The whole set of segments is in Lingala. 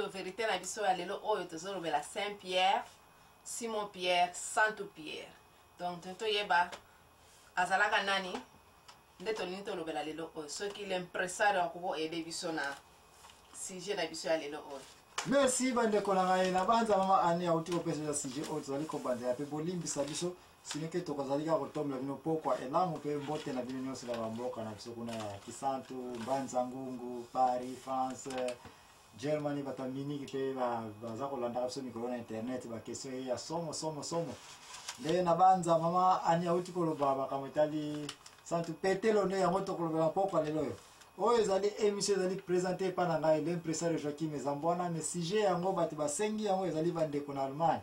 Oyo verite na biso ya lelo oyo tozolobela Saint Pierre, Simon Pierre, Santu Pierre. Donc toyeba azalaka nani nde tolingi tolobela lelo oyo. Soki l'impresario akoki aider biso na sujet na biso ya lelo oyo. Merci bandeko na ngai. Na banza mama Ani auti kopesa biso sujet oyo tozali kobandela, mpe bolimbisa biso sinoke tokozali kaka kotombola bino pokwa elamu mpe mbote na bino nyonso na bamboka na biso kuna ya Kisantu, Mbanza Ngungu, Paris, France, Germany, bato ya Munich mpe baza kolandaka biso mikolo na internet. Baquestion ye ya somo somo somo nde na banza mama Ani auti koloba makambo etali Santu Petelo, nde yango tokolobela pokwa lelo oyo. Oyo ezali émission ezali présente epa na ngai, l'impresario Joaquim Ezambwana. Mais sujet yango bato basengi yango ezali bandeko na Allemagne,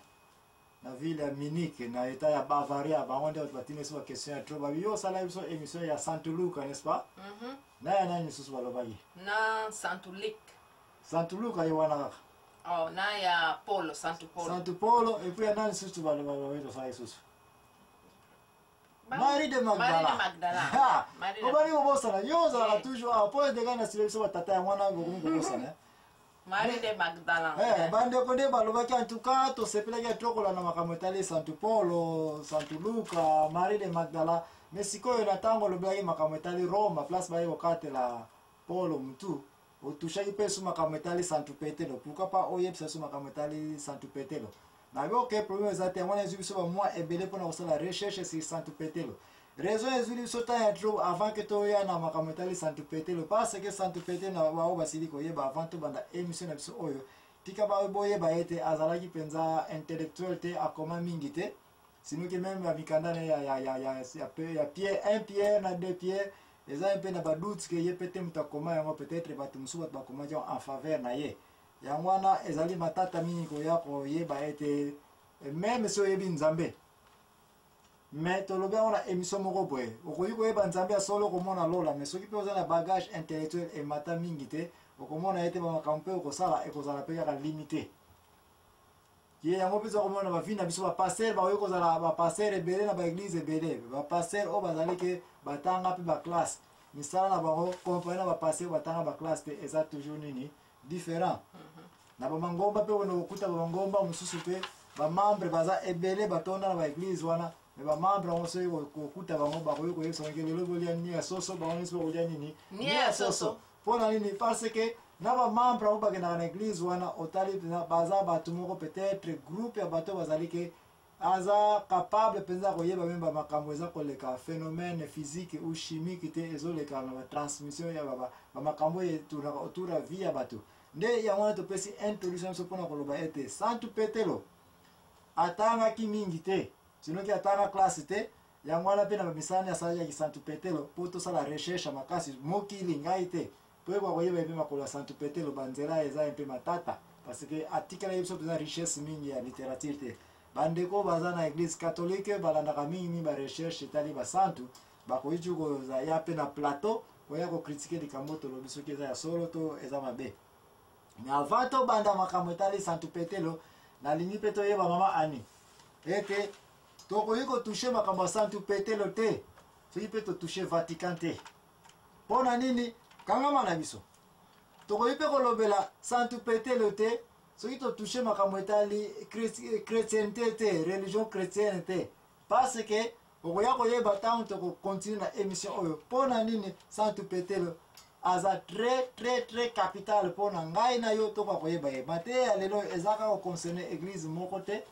na ville ya Munich, na état ya Bavaria. Bango nde bato batindi biso baquestion ya trop. Babi yo osala biso émission ya Santu Luka, n'est-ce pas? Mm -hmm. Na ya nani lisusu balobaki? Na Santu Luc. Santu Luka ye wana kaka. Oh, na ya Polo, Santu Polo. Santu Polo, et puis ya nani lisusu balobaki tosala lisusu? Marie de Magdala. Obandi kobosana, yo ozalaka toujours awa mpo edeka na sila biso batata ya mwana, bokomi kobosana. Marie de Magdala. Bandeko nde balobaki. En tout cas tosepelaki ya tokolanda makambo etali Santu Polo, Santu Luka, Marie de Magdala. Mais sikoyo na ntango olobelaki makambo etali Roma, place baye kokatela Polo mutu, otushaki mpe so makambo etali Santu Petelo. Pourquoi pas oyebisa so makambo etali Santu Petelo? Nayebi oke problème eza te. Yango wana ezwi biso bamwa ebele mpona kosala recherche sur Santu Petelo. Raison ezwili biso temps ya trop avant ke toya na makambo etali Santu Petelo, parce que Santu Petelo, na bao basili koyeba avant tobanda émission na biso oyo, tika boyeba ete azalaki mpenza intellectuel te, akoma mingi te, sinon ke même bamikanda na ya Pierre, 1 Pierre na 2 Pierre, eza mpe na badoute ke ye mpe te moto akoma yango. Peut-être bato mosusu, bato bakomaki yango en faveur na ye. Yango wana ezali matata mingi koya koyeba ete même si oyebi Nzambe, mais tolobi yango na émission moko boye, okoki koyeba Nzambe ya solo, okomona lola, mais soki mpe oza na bagage intellectuel emata mingi te, okomona ete bamakambo mpe okosala ekozala mpe kaka limité. Ye yango mpe eza komona bavie na biso. Bapasteur bakoki kozala bapasteur ebele na baéglise ebele, bapasteur oyo bazali ke batanga mpe baclasse, misala na bango comparé na bapasteur batanga baclasse te, eza toujours nini différent. Na bamangomba mpe kone kokuta bamangomba mosusu mpe bamembre baza ebele, batonda na baéglise wana, mais bamembre yango soki kokuta bango, bakoki koyebisa bango lelo bolia nini ya soso, bango nyonso bakolia nini? Nia ya soso. Mpo na nini? Parce que na bamembre yango bakendaka na église wana, otali mpenza baza bato moko, peut-être groupe ya bato bazali ke aza capable mpenza koyeba même bamakambo eza koleka, phénomène physique ou chimique te, ezoleka na batransmission ya bamakambo oyo etunaka autour ya vie ya bato. Nde yango wana topesi introduction biso mpona koloba ete Santu Petelo atangaki mingi te, sinoki atanga classe te. Yango wana mpe na bamisala asalaki Santu Petelo mpo tosala recherche ya makasi mokili ngai te mpo ekoka koyeba mpe makolo ya Santu Petelo. Banzela eza ye mpe matata parce que atikalaki biso mpenza richesse mingi ya littérature te. Bandeko baza na église catholique balandaka mingimingi barecherche etali basantu, bakoki ti kozala mpe na plateau koya kocritiquer likambo tolobi soki eza ya solo to eza mabe. Mais avant tobanda makambo etali Santu Petelo, nalingi mpe toyeba, mama Ani, ete tokoki kotoucher makambo ya Santu Petelo te soki mpe totoucher Vatican te. Mpo na nini? Kangama na biso. Tokoki mpe kolobela Santu Petelo te soki totoucher makambo etali chrétienté te, religion chrétienne te, parce que okoya koyeba ntango tokocontinuer na émission oyo mpo na nini Santu Petelo aza très très très capital mpo na ngai na yo tokoka koyeba ye. Mateya ya lelo eza kaka koconcerner église moko te,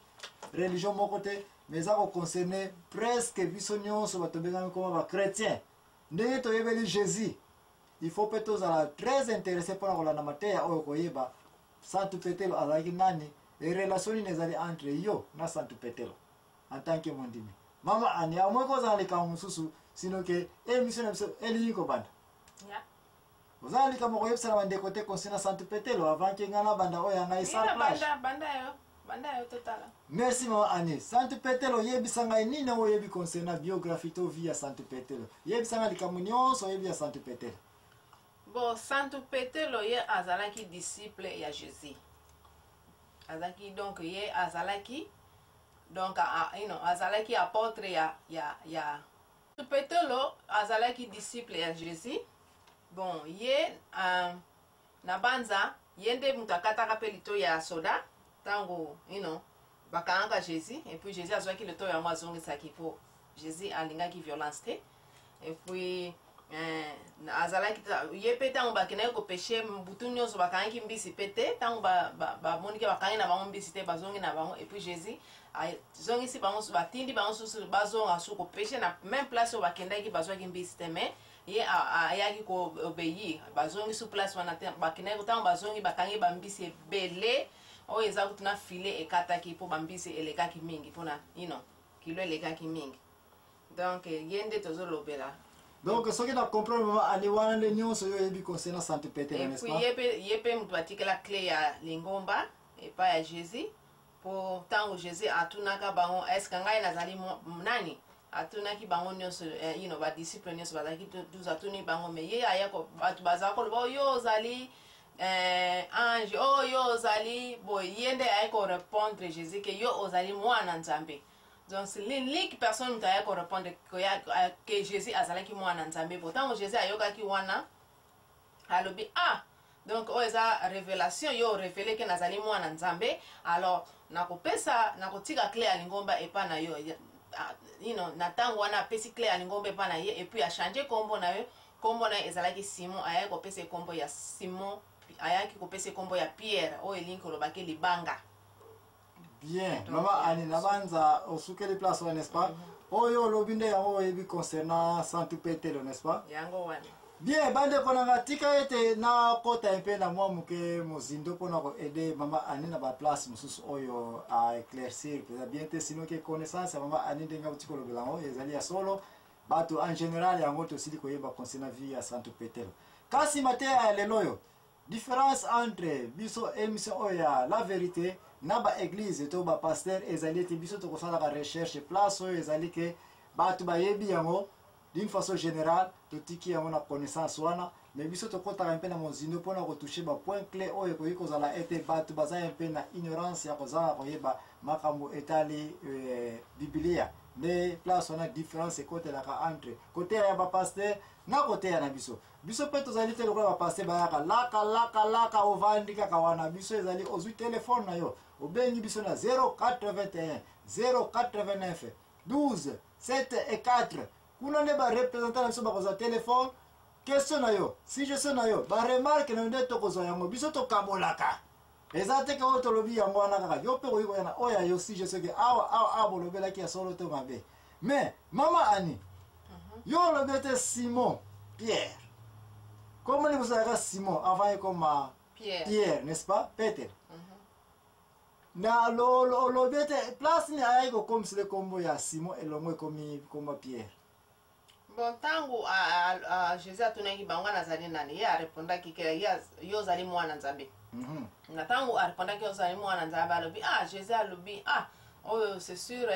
religion moko te, mais eza koconcerner presque biso nyonso bato bengami koma bachrétien. Ndenge toyebeli Jésus, il faut mpe tozala très intéressé mpona kolanda mateya oyo, koyeba Santu Petelo azalaki nani e relation nini ezali entre yo na Santu Petelo en tant que mondimi. Mama Ani, amoki kozala likambo mosusu, sinon ke émission na biso elingi kobanda. Oza na likambo koyebisa na bandeko te concernant Santu Petelo avant ke ngai nabanda oyo ya ngai sans clash? Banda yo, banda yo, totala. Merci mama Ani. Santu Petelo, oyebisa ngai nini oyo oyebi concernant biographie to vie ya Santu Petelo. Yebisa ngai likambo nyonso oyebi ya Santu Petelo. Bon, Santu Petelo ye azalaki disciple ya Jésus. Azalaki donc, ye azalaki donc azalaki apôtre ya Petelo, azalaki disciple ya Jésus. Bon, ye na banza Ye nde moto akataka mpe litoi ya soda ntango bakangaka Jésus, et puis Jésus azwaki litoi yango azongisaki mpo Jésus alingaki violence te. Et puis azalaki ye mpe ntango bakendaki kopêcher butu nyonso, bakangaki mbisi mpe te. Ntango bamoniki bakangi na bango mbisi te, bazongi na bango. Et puis Jésus azongisi bango, batindi bango susu bazonga su kopêcher na même place oyo bakendaki, bazwaki mbisi te. Mais ye ayaki koobéir, bazongi su place wana te. Bakendaki, ntango bazongi, bakangi bambisi ebele oyo eza kutu na filet ekataki mpo bambisi elekaki mingi, mpona kilo elekaki mingi. Donc ye nde tozolobela. Donc soki na comprendre, mama Ani, wana nde nyonso oyo oyebi concernant Santu Petelo, n'est-ce pas? Ye mpe moto atikela clé ya lingomba epai ya Jésus, mpo ntango Jésus atunaka bango: "Est-ce ngai nazali nani?" Atunaki bango nyonso, badisciple nyonso bazalaki 12. Atuni bango, mais ye aya, bato bazala koloba: "Oyo ozali ange, oyo ozali boye." Ye nde ayaki korépondre Jésus ke: "Yo ozali mwana Nzambe." Donc c'est l'unique personne moto ayaki korépondre ke Jésus azalaki mwana Nzambe. Po ntango Jésus ayokaki wana, alobi: "Ah, donc oyo eza révélation, yo orévéler ke nazali mwana Nzambe. Alors nakopesa, nakotika clé ya lingomba epa na yo." Na ntango wana apesi clé ya lingomba epa na ye, et puis achanger nkombo na yo. Nkombo na ye ezalaki Simon, ayaki kopesa nkombo ya Simon, ayaki kopesa nkombo ya Pierre, oyo elingi kolobaki libanga. Bien, mama Ani, nabanza osukeli place wana, n'est-ce pas? Oyo olobi nde yango oyebi concernant Santu Petelo, n'est-ce pas? Yango wana. Bien, bandeko na nga, tika ete nakota mpe na mwa moke mozindo mpona koaider mama Ani na baplace mosusu oyo aéclaircir mpenza bien te. Sinon ke connaissance ya mama Ani, ndenge auti kolobela yango, ezali ya solo. Bato en général yango tosili koyeba concernant vie ya Santu Petelo. Kasi mateya ya lelo oyo, différence entre biso, émission oyo ya La Vérité, na baéglise to bapasteur, ezali ete biso tokosalaka recherche. Place oyo ezali ke bato bayebi yango d'une façon générale, totiki yango na connaissance wana, mais biso tokɔtaka mpe na mozindo mpona kotoucher bapoint clé oyo ekoki kozala ete bato baza mpe na ignorance ya kozanga koyeba makambo etali Bibilia. Nde place wana différence ekotelaka entre koteya ya bapasteur na koteya na biso. Biso mpe tozali te lokola bapasteur bayaka laka laka laka, ovandi kaka wana. Biso ezali ozwi telefone na yo, obengi biso na 081 089 12 7 et 4. Kuna nde bareprésentant na biso bakozwa telefone, question na yo, suggestion na yo, baremarque na yo, nde tokozwa yango. Biso tokabolaka, eza te ke oyo tolobi yango wana kaka. Yo mpe okoki koya na oyo ya yo suggestion ke awa awa awa bolobelaki ya solo to mabe. Mais mama Ani, yo olobi ete Simon Pierre, kombo liboso azalaka Simon avant ekoma Pierre. Pierre, n'est-ce pas? Peter. Na olobi ete place nini ayaki kokomisela kombo ya Simon elongo ekomi kombo Pierre? Bon, ntango Jésus atunaki bango: "Nazali nani?" ye arépondaki ke yo ozali mwana Nzambe. Na ntango arépondaki: "Ozali mwana Nzambe", alobi: "Ah." Jésus alobi: "Ah, oyo c'est sûr,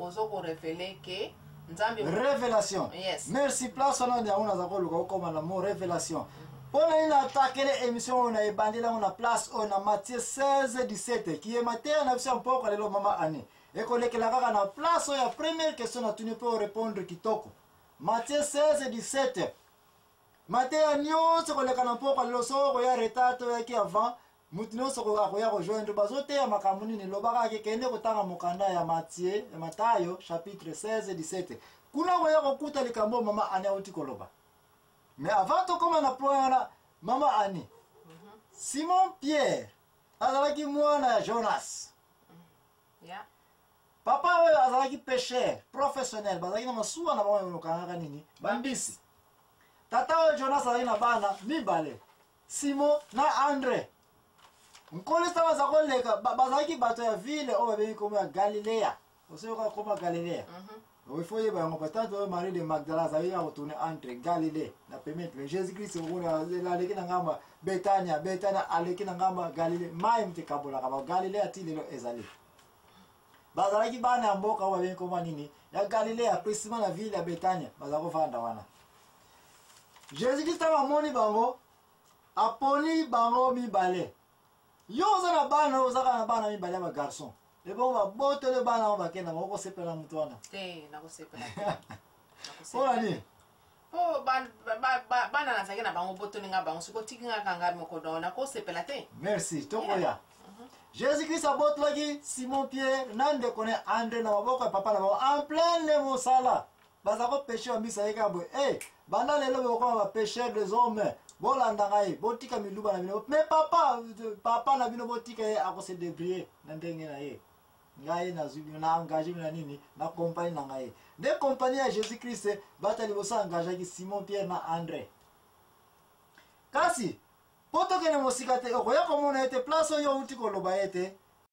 ozo korévéler ke Nzambe." Révélation. Yes. Merci. Place wana yango naza koluka okóma na mo révélation. Mpona nini natakele émission oyo na ebandeli yango na place oyo, na Matthieu 16 17, kiye mateya na biso ya mpoka lelo, mama Ani, ekolekela kaka na place oyo ya première question natuni mpe orépondre kitoko. Matthieu 16 17, mateya nyonso koleka na mpoka lelo. Soko koya retard to oyaki avant, mutu nyonso akoya kojoindre bazoteya makambo nini. Lobaka ake kende kotanga mokanda ya Matthieu, ya Matayo, chapitre 16 17. Kuna koya kokuta likambo mama Ani auti koloba. Mais avant tokóma na point wana, mama Ani, Simon Pierre azalaki mwana ya Jonas. Papa oyo azalaki pêcheur professionnel, bazalaki na masuwa na bango okangaka nini? Bambisi. Tata oyo Jonas azalaki na bana mibale, Simon na André. Nkolo ntango aza koleka, bazalaki bato ya ville oyo babengi kombo ya Galileya. Osoyoka kombo ya Galileya? Il faut yeba yango. Peut-être oyo Marie de Magdala azalaki ya kotourner entre Galilée na pembeni. Jésus Christ aleki na ngambo ya Betania, Betania aleki na ngambo ya Galilée. Mai moto ekabolaka ba Galilée ati lelo ezali. Bazalaki bana ya mboka oyo babengi kombo nini? Ya Galilea, précisément na ville ya Betania. Bazala kovanda wana. Jésus Christ ntango amoni bango, aponi bango mibale. Yo oza na bana oyo, ozaka na bana mibale ya bagarçon, ebongo babotoli bana oyo, bakenda bango, kosepela na moto wana? Te, nakosepela te. Mpona nini? Mpo bana nazalaki na bango, botoli nga bango, soki otiki nga kaka ngai moko, donc nakosepela te. Merci, tokoya. Jésus Christ abotolaki Simon Pierre na ndeko na André na maboko ya papa na bango en pleine mosala, baza kopêcher bambisi. Ye kaka boye: "Hey, banda lelo bokoma bapêcheur des hommes, bolanda ngai, botika miluba na bino." Mais papa, papa na bino, botika ye, akose débrouiller na ndenge na ye. Ngai nazwi bino, na engage bino na nini? Na kompani na ngai. Nde kompani ya Jésus Christ, bato ya liboso engageaki Simon Pierre na André. Kasi mpo tokende mosika te, okoya komona ete place oyo outi koloba ete